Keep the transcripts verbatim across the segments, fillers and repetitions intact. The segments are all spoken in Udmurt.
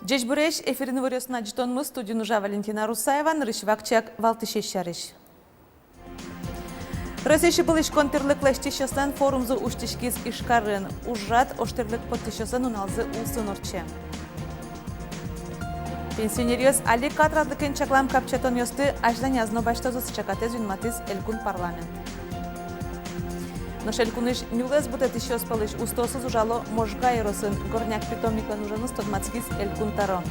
Ӟечбуресь! Эфирын «Иворъёс» но ӝытонмы, студиын ужа Валентина Русаева. Нырысь вакчияк валтӥсез сярысь. Россиысь ыбылӥськон тӥрлык лэсьтӥсьёслэн форумзы усьтӥськиз Ижкарын. Ужрад ожтӥрлык поттӥсьёслэн нуналзы улсын ортче. Пенсионеръёс али катрадлыкен чаклам капчиятонъёсты азьланяз но басьтозы, сыӵе катэз юнматӥз Элькун парламент. Нош элькунысь нюлэс будэтӥсьёс пӧлысь устоосыз ужало Можга ёросын. Горняк питомниклэн уженыз тодматскиз Элькун тӧро.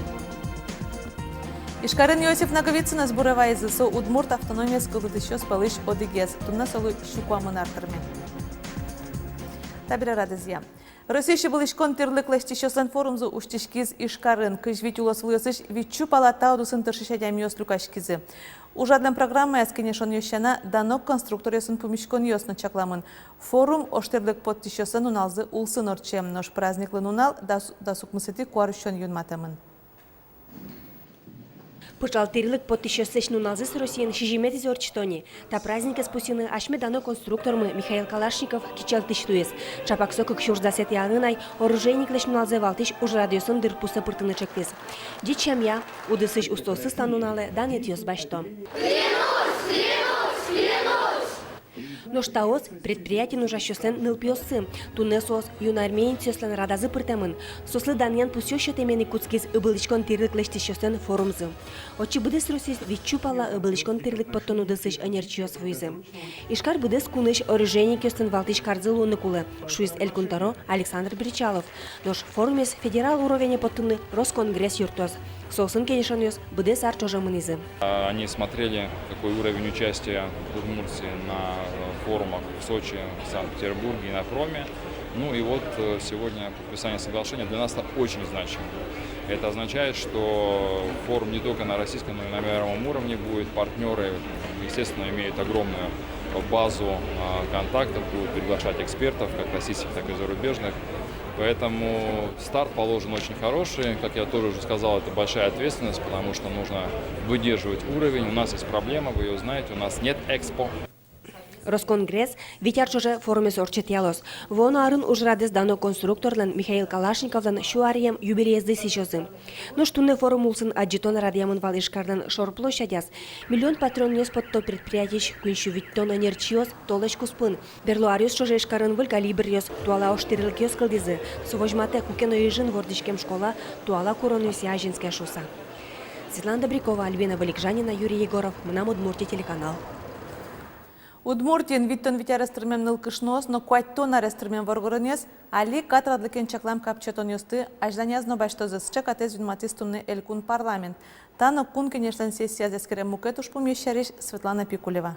Ижкарын Иосиф Наговицынэз буре вайизы. Со удмурт автономиез кылдытӥсьёс пӧлысь одӥгез. Туннэ солы сю куамын ар тырме. Табере радызъя. Россиысь ыбылӥськон тӥрлык лэсьтӥсьёслэн форумзы усьтӥськиз Ижкарын. Кызь вить улосвылъёсысь витьсю пала та удысын тыршись адямиос люкаськизы. Ужрадлэн программаяз кенешонъёс сяна, дано конструкторъёсын пумиськонъёс но чакламын. Форум ожтӥрлык поттӥсьёслэн нуналзы улсын ортче. Нош праздниклы нунал дас-, дас укмысэтӥ куарусён юнматэмын. Пыӵал тӥрлык поттӥсьёслэсь нуналзэс Россиын сизьыметӥзэ ортчыто ни. Та праздникез пусйыны асьме дано конструктормы Михаил Калашников кичӧлтӥсь луиз. Ӵапак со кык сюрс дасэтӥ арын ай оружейниклэсь нуналзэ валтӥсь ужрадъёсын дырпусэ пыртыны чектӥз. Ӟеч сямъя, удысысь устоосыз та нуналэ данъетъёс басьто. Клянусь, клянусь, клянусь! Нош таос — предприятиын ужасьёслэн нылпиоссы. Туннэ соос юнармеецъёслэн радазы пыртэмын. Соослы данъян пусъёс сётэмен ик кутскиз ыбылӥськон тӥрлык лэсьтӥсьёслэн форумзы. Отчы быдэс Россиысь витьсю пала ыбылӥськон тӥрлык поттон удысысь ӧнерчиос вуизы. Ижкар быдэс кунысь оружейникъёслэн валтӥсь карзы луыны кулэ, шуиз Элькун тӧро Александр Бречалов. Нош форумез федерал уровене поттыны Росконгресс юрттоз. Соосын кенешонъёс быдэс ар ӵоже мынӥзы. Они смотрели, какой уровень участия Удмуртии на, э, форумах в Сочи, Санкт-Петербурге и на Проме. Ну и вот, э, сегодня подписание соглашения для нас это очень значимо. Это означает, что форум не только на российском, но и на мировом уровне будет. Партнёры, естественно, имеют огромную базу, а, контактов, будут приглашать экспертов, как российских, так и зарубежных. Поэтому старт положен очень хороший. Как я тоже уже сказал, это большая ответственность, потому что нужно выдерживать уровень. У нас есть проблема, вы её знаете, у нас нет экспо. Росконгресс вить ар ӵоже форумез ортчытъялоз. Вуоно арын ужрадэз дано конструкторлэн Михаил Калашниковлэн сю аръем юбилеезлы сӥзёзы. Нош туннэ форум улсын адӟытон радъямын вал Ижкарлэн шор площадяз. Миллион патронъёс потто предприятиысь куинь сю витьтон ӧнерчиос толэзь куспын. Берло аръёс ӵоже Ижкарын выль калибръёс, туала ожтӥрлыкъёс кылдӥзы. Со возьматэ, куке но Ижын вордӥськем школа туала куронъёсъя азинске шуыса. Светлана Добрякова, Альбина Вылегжанина, Юрий Егоров, «Мынам Удмуртие» телеканал. Удмуртиын витьтон вить арес тырмем нылкышноос но куатьтон арес тырмем воргоронъёс али катрадлыкен чаклам капчиятонъёсты азьланяз но басьтозы. Сыӵе катэз юнматӥз туннэ Элькун парламент. Та но Кун Кенешлэн сессияз эскерем мукет ужпумъёс сярысь Светлана Пикулева.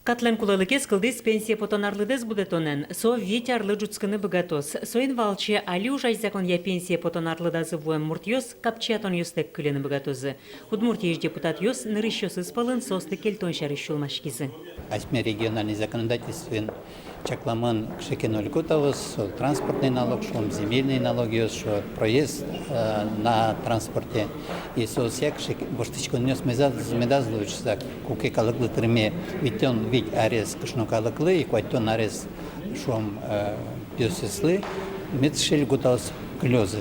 Катлэн кулэлыкез кылдӥз пенсие потон арлыдэз будэтонэн. Со вить арлы ӝутскыны быгатоз. Соин валче али ужась законъя пенсие потон арлыдазы вуэм муртъёс капчиятонъёстэк кыльыны быгатозы. Удмуртиысь депутатъёс нырысьёсыз пӧлын соосты кельтон сярысь сюлмаськизы. Асьме региональной законодательствоын чакламын кыӵе ке но льготаос, со транспортный налог, шуом, земельный налогъёс, шуом, проезд, э, на транспорте. И соосъя кыӵе ке воштӥськонъёс медаз, медаз луы шуыса, куке калыклы тырме витьтон вить арес кышно калыклы и куатьтон арес, шуом, э, пиосъёслы, мед сыӵе льготаос кылёзы.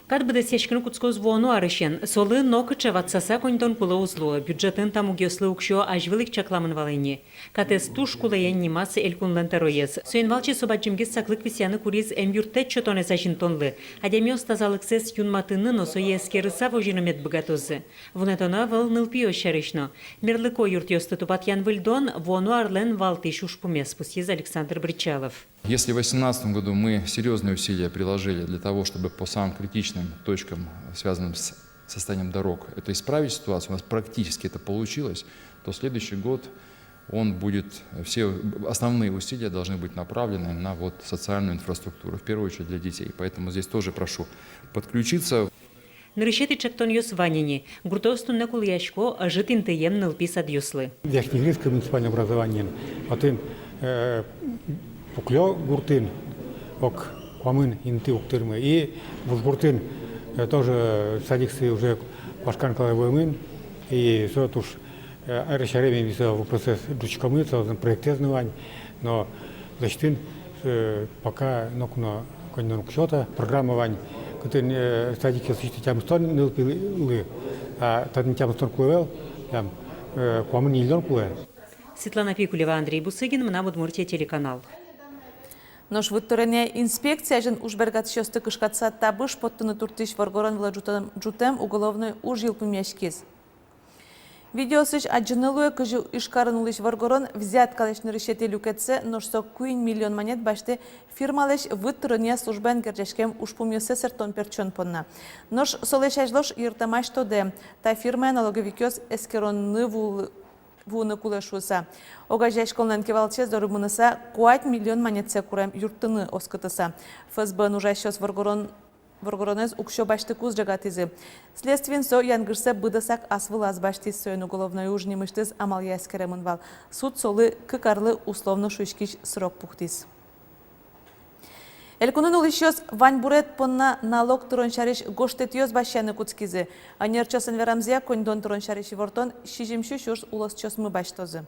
Кат быдэсъяськыны кутскоз вуоно арысен. Солы нокыӵе ватсаса коньдон кулэ уз луы. Бюджетын та мугъёслы уксё азьвыл ик чакламын вал ини. Катэз туж кулэен нимаз Элькунлэн тӧроез. Соин валче со бадӟымгес саклык висъяны куриз эмъюрттэт сётонэз азинтонлы. Адямиос тазалыксэс юнматыны но сое эскерыса возьыны мед быгатозы. Вунэтоно ӧвӧл нылпиос сярысь но. Мерлыко юртъёсты тупатъян-выльдон — вуоно арлэн валтӥсь ужпумез, пусйиз Александр Бречалов. Если в восемнадцатом году мы серьёзные усилия приложили для того, чтобы по самым критичным точкам, связанным с состоянием дорог, это исправить ситуацию, у нас практически это получилось, то следующий год, он будет, все основные усилия должны быть направлены на вот социальную инфраструктуру, в первую очередь для детей. Поэтому здесь тоже прошу подключиться. Нырысетӥ чектонъёс вань ини. Гуртъёс туннэ кулэясько ӧжыт интыем нылпи садъёслы. Верхнеигринское муниципальное образованиын отын, э, Пуклё гуртын ог куамын инты уг тырмы. И Вуж гуртын, э, тоже садиксы уже куашкан калэ вуэмын. И со туж, э, арысь ареме ми со вопросэз ӝутскомы, со проектэз но вань. Но лэсьтыны, э, пока ноку но коньдон уг сёто. Программа вань, Тӥни, э, садикъёсысьтыд тямыстон нылпилы, а татын тямыстон кулэ ӧвӧл, там, э, куамын ньыльдон кулэ. Светлана Пикулева, Андрей Бусыгин, «Мынам Удмуртие» телеканал. Нош выт тӧронъя инспекция азьын уж бергатӥсьёсты кышкатыса табыш поттыны туртӥсь воргорон вылэ ӝутэм, ӝутэм уголовной уж йылпумъяськиз. Видеоосысь адӟыны луэ, кызьы Ижкарын улӥсь воргорон взяткалэсь нырысетӥ люкетсэ, нош со куинь миллион манет басьтэ, фирмалэсь выт тӧронъя службаен герӟаськем ужпумъёссэ сэрттон-пертчон понна. Нош солэсь азьло йыртэмась тодэ, та фирмае налоговикъёс эскеронын вуылы, вуыны кулэ шуыса. Огазеяськонлэн кивалтӥсез доры мыныса, куать миллион манетсэ курем юрттыны оскытыса. ФСБ-ын ужасьёс воргорон воргоронэз уксё басьтыкуз ӝегатӥзы. Следствиын со янгышсэ быдэсак ас вылаз басьтӥз, соин уголовной уж нимысьтыз амалъя эскеремын вал. Суд солы кык арлы условно шуиськись срок пуктӥз. Элькунын улӥсьёс ваньбурет понна налог тырон сярысь гожтэтъёс басьяны кутскизы. Ӧнерчиослэн верамзыя, коньдон тырон сярысь ивортон сизьым сю сюрс улосчиосмы басьтозы.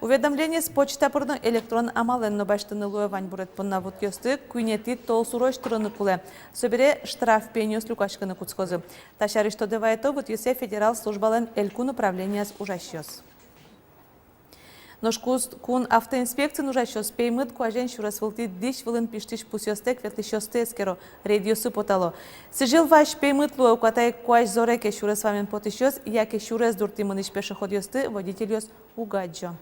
Уведомлениез почта пыр но электрон амалэн но басьтыны луэ. Ваньбурет понна вутъёсты куинетӥ толсурозь тырыны кулэ. Собере штраф пеньёс люкаськыны кутскозы. Та сярысь тодэ вайыто вутъёсъя федерал службалэн элькун управленияз ужасьёс. Нош Кун автоинспекциын ужасьёс пеймыт куазен сюрес вылтӥ дӥсь вылын пиштӥсь пусъёстэк ветлӥсьёсты эскеро, рейдъёсы потало. Сӥзьыл вазь пеймыт луэ: уката ик куазь зоре ке сюрес вамен потӥсьёс яке сюрес дуртӥ мынӥсь пешеходъёсты водительёс уг адӟо.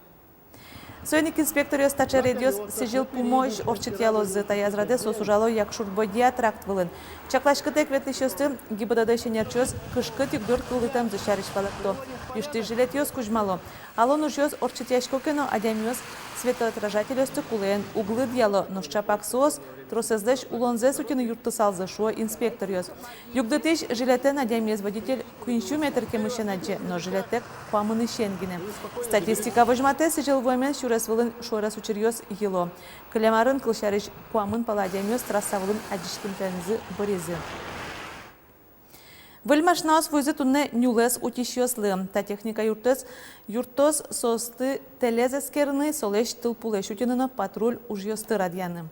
Соин ик инспекторъёс таӵе рейдъёс сӥзьыл пумозь ортчытъялозы. Таяз радэ соос ужало Якшур-Бӧдья тракт вылын. Чакласькытэк ветлӥсьёсты ГИБДД-ысь ӧнерчиос кышкыт югдур кылдытэмзы сярысь валэкто. Пиштӥсь жилетъёс кузьмало. Алон ужъёс ортчытъясько ке но, адямиос светоотражательёсты кулэен уг лыдъяло, нош чапак соос тросэзлэсь улонзэс утьыны юрттысалзы, шуо инспекторъёс. Югдытӥсь жилетэн адямиез водитель куинь сю метр кемысен адӟе, нош жилетэк куамынысен гинэ. Статистика возьматэ, сӥзьыл вуэмен сюрес вылын шуэрес учыръёс йыло. Кылем арын, кылсярысь, куамын пала адямиос трасса вылын адӟиськымтэнзы быризы. Выль машинаос вуизы туннэ нюлэс утисьёслы. Та техника юрттоз, юрттоз соосты тэлез эскерыны, солэсь тылпулэсь утьыны но патруль ужъёсты радъяны.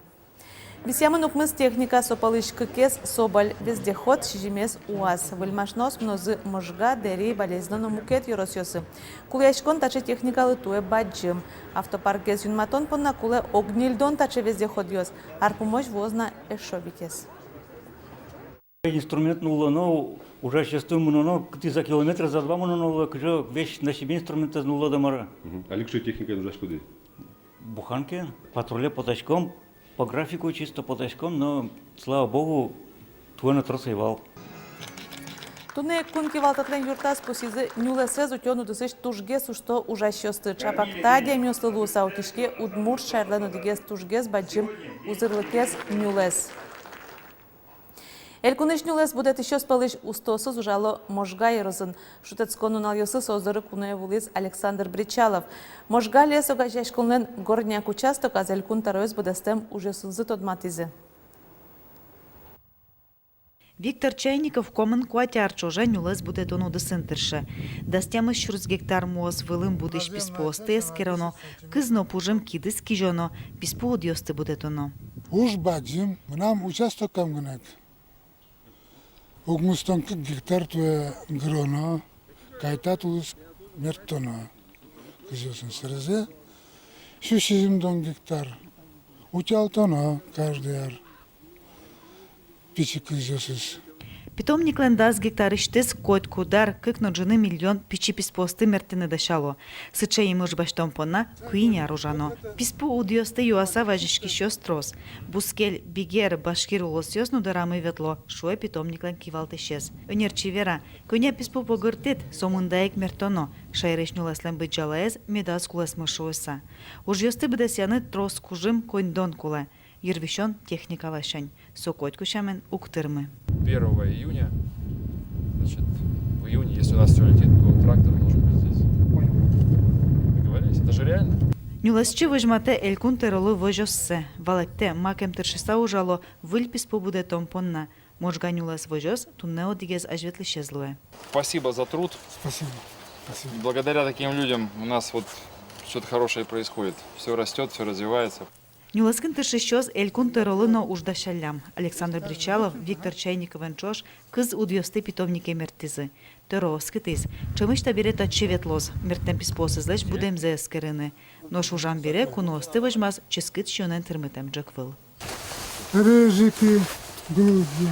Висъямын укмыс техника, со пӧлысь кыкез «Соболь» вездеход, сизьымез «УАЗ». Выль машинаос мынозы Можга, Дэри, Балезино но мукет ёросъёсы. Кулэяськон таӵе техникалы туэ бадӟым. Автопаркез юнматон понна кулэ ог ньыльдон таӵе вездеходъёс, ар пумозь вуоз на эшшо витез. Инструмент нуллоно, ужасьёсты мыноно, кытӥ за километр, за два мыноно луэ, кызьы весь на себе инструментэз нуллоды, мар-а. Мгм. Али кыӵе техникаен ужаськоды? Буханкаен. Патруле потаськом, по графику чисто потаськом, но, слава богу, туэ но трос ӧй вал. Туннэ ик Кун кивалтэтлэн юртаз пусйизы нюлэсэз утён удысысь тужгес усто ужасьёсты. Чапак та адямиослы луыса утиське Удмурт шаерлэн одӥгез тужгес бадӟым узырлыкез — нюлэс. Элькунысь нюлэс будэтӥсьёс пӧлысь устоосыз ужало Можга ёросын. Шутэтскон нуналъёсы соос доры куное вуылӥз Александр Бречалов. Можга лес огазеяськонлэн «Горняк» участоказ элькун тӧроез быдэстэм ужъёсынызы тодматӥзы. Виктор Чайников куамын куать ар ӵоже нюлэс будэтон удысын тырше. Дас тямыс сюрс гектар муос вылын будӥсь писпуосты эскероно, кыз но пужым кидыс кизёно, писпу удъёсты будэтоно. Уж бадӟым, мынам участокам гинэ ик укмыстон кык гектар туэ гыроно, кайта тулыс мерттоно кызъёсын сэрезэ. Сю сизьымдон гектар утялтоно каждый ар пичи кызъёсыз. Питомниклэн дас гектарысьтыз котькуд ар кык но ӝыны миллион пичи писпуосты мерттыны дасяло. Сыӵе имыш басьтон понна куинь ар ужано. Писпу удъёсты юаса вазиськисьёс трос. Бускель, Бигер, Башкир улосъёс но дорамы ветло, шуэ питомниклэн кивалтӥсез. Ӧнерчи вера, кӧня писпу погыртӥд, со мында ик мерттоно, шаерысь нюлэслэн быдӟалаез медаз кулэсмы шуыса. Ужъёсты быдэсъяны трос кужым, коньдон кулэ. Йырвисён техника ласянь. Со котьку сямен уг тырмы. Первого июня, значит, в июне, если у нас всё летит, то трактор должен быть здесь. Договорились? Это же реально. Нюлэсчи возьматэ элькун тӧролы возёссэ. Валэктэ, макем тыршыса ужало выль писпу будэтон понна. Можга нюлэс возёс туннэ одӥгез азьветлӥсез луэ. Спасибо за труд. Спасибо. Спасибо. Благодаря таким людям у нас вот что-то хорошее происходит. Всё растёт, всё развивается. Нюлэскын тыршисьёс элькун тӧролы но уж дасяллям. Александр Бречалов Виктор Чайниковен ӵош кыз удъёсты питомнике мерттӥзы. Тӧро оскытӥз: ӵемысь табере татчы ветлоз, мерттэм писпуосызлэсь будэмзэ эскерыны. Нош ужам бере куноосты возьмаз ческыт сиёнэн тырмытэм ӝӧк выл. Рыжики, гнезди.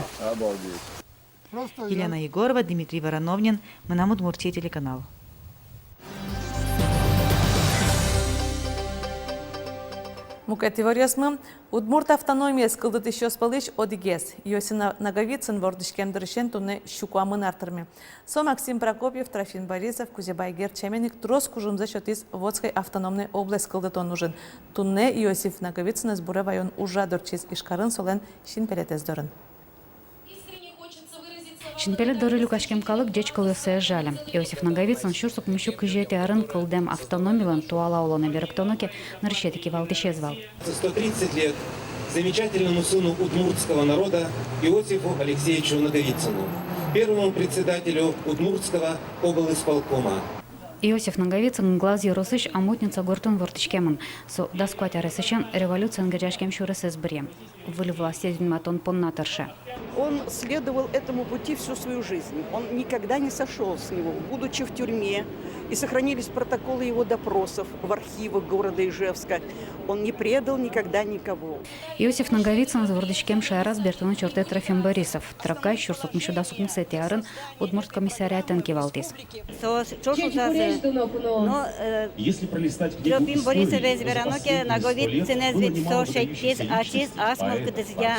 Елена Егорова, Дмитрий Вороновнин, «Мынам Удмуртие» телеканал. Мукет иворъёсмы. Удмурт автономиез кылдытӥсьёс пӧлысь одӥгез Иосиф На-, Наговицын вордӥськем дырысен туннэ сю куамын ар тырме. Со Максим Прокопьев, Трофим Борисов, Кузебай Герд сямен ик трос кужымзэ сётӥз Вотской автономной область кылдытон ужын. Туннэ Иосиф Наговицынэз буре ваён ужрад ортчиз Ижкарын солэн синпелетэз дорын. Синпелет доры люкаськем калык ӟеч кылъёссэ жаля. Иосиф Наговицын сюрс укмыссю кызетӥ арын кылдэм автономилэн туала улонэ берыктоно ке, нырысетӥ кивалтӥсез вал. Сто тридцать лет замечательному сыну удмуртского народа Иосифу Алексеевичу Наговицыну, первому председателю Удмуртского облисполкома. Иосиф Наговицын Глаз ёросысь Омутница гуртын вордӥськемын. Со дас куать аресысен революциен герӟаськем сюресэз быръе. Выль властез юнматон понна тырше. Он следовал этому пути всю свою жизнь. Он никогда не сошёл с него, будучи в тюрьме, и сохранились протоколы его допросов в архивах города Ижевска. Он не предал никогда никого. Иосиф Наговицынэз вордӥськем шаераз бертыны чортэ Трофим Борисов. Трокай сюрс укмыссю дас укмысэтӥ арын удмурт комиссариатэн кивалтӥз. Соос ӵош ужазы. Но, э, Трофим Борисовез верано ке, Наговицынэз ведь со шедьтӥз ачиз ас мылкыдызъя.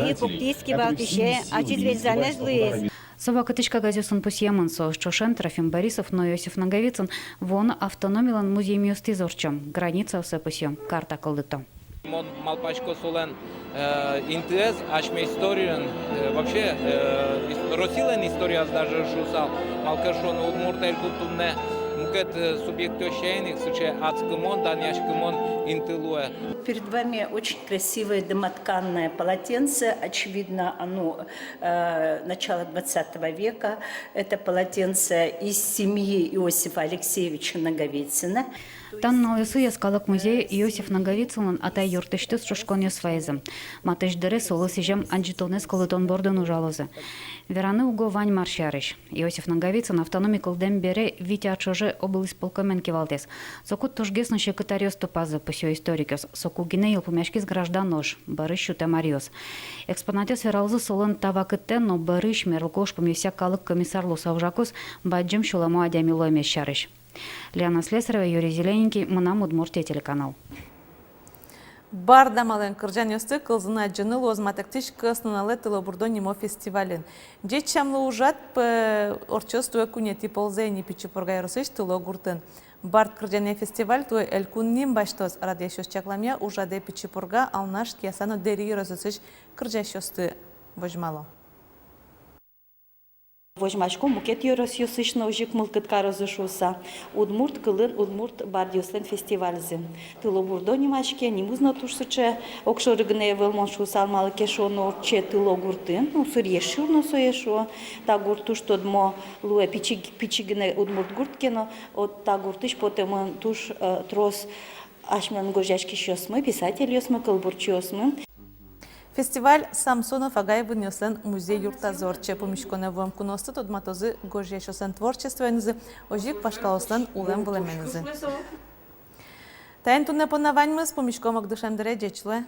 И пуктӥз кивалтӥсе, ачиз ведь занес луиз. Со вакытысь кагазъёсын пусъемын, соос ӵошен Трофим Борисов но Иосиф Наговицын вуоно автономилэн музъемъёстӥз ортчо, границаоссэ пусъё, карта кылдыто. Мон малпасько солэн, э, интыез асьме историын, э, вообще, э, ис-, Россилэн историяз даже шуысал, малы ке шуоно Удмурт Элькун туннэ мукет, э, субъектъёс сямен ик сыӵе адскымон, данъяськымон инты луэ. Перед вами очень красивое домотканное полотенце. Очевидно, оно, э, начала двадцатого века. Это полотенце из семьи Иосифа Алексеевича Наговицына. Та нуналъёсы Йӧскалык музее Иосиф Наговицынлэн атай юртысьтыз ӵушконъёс вайизы. Матысь дыре солы сӥзем адӟытонэз кылдытон бордын ужалозы. Вераны уго вань мар сярысь. Иосиф Наговицын автономи кылдэм бере вить ар ӵоже облисполкомен кивалтӥз. Соку тужгес но секыт аръёс тупазы, пусъё историкъёс. Соку гинэ йылпумъяськиз граждан ож, бӧрысь сютэм аръёс. Экспонатъёс вералозы солэн та вакытэ но бӧрысь мерлыко ужпумъёсъя калык комиссар луыса ужакуз бадӟым сюлэмо адями луэмез сярысь. Лиана Слесарева, Юрий Зелененький, «Мынам Удмуртие» телеканал. Бард амалэн кырӟанъёсты кылзыны-адӟыны луоз матэктӥсь кӧснуналэ «Тылобурдо» нимо фестивальын. Ӟеч сямлы ужрад, пе, ортчоз туэ куинетӥ ползэ ини Пичи Пурга ёросысь Тыло гуртын. Бард кырӟанъя фестиваль туэ элькун ним басьтоз. Радъясьёс чакламъя, ужрадэ Пичи Пурга, Алнаш, Кияса но Дэри ёросъёсысь кырӟасьёсты возьмало. Возьмаськом, мукет ёросъёсысь но озьы ик мылкыд карозы шуыса, удмурт кылын удмурт бардъёслэн фестивальзы. «Тылобурдо» нимаське, нимыз но туж сыӵе огшоры гинэ ӧвӧл, мон шуысал, малы ке шуоно ортче Тыло гуртын, ну, сыръеш сюр но сое шуо. Та гурт туж тодмо луэ, пичи, пичи гинэ удмурт гурт ке но, вот та гуртысь потэмын туж, э, трос асьмелэн гожъяськисьёсмы, писательёсмы, кылбурчиосмы. Фестиваль Самсонов-Агаевъёслэн музей юртазы ортче. Пумиськонэ вуэм куноосты тодматозы гожъясьёслэн творчествоенызы, озьы ик вашкалаослэн улэм-вылэменызы. Таин туннэ понна ваньмыз, пумиськом ог дышем дыре, ӟеч луэ.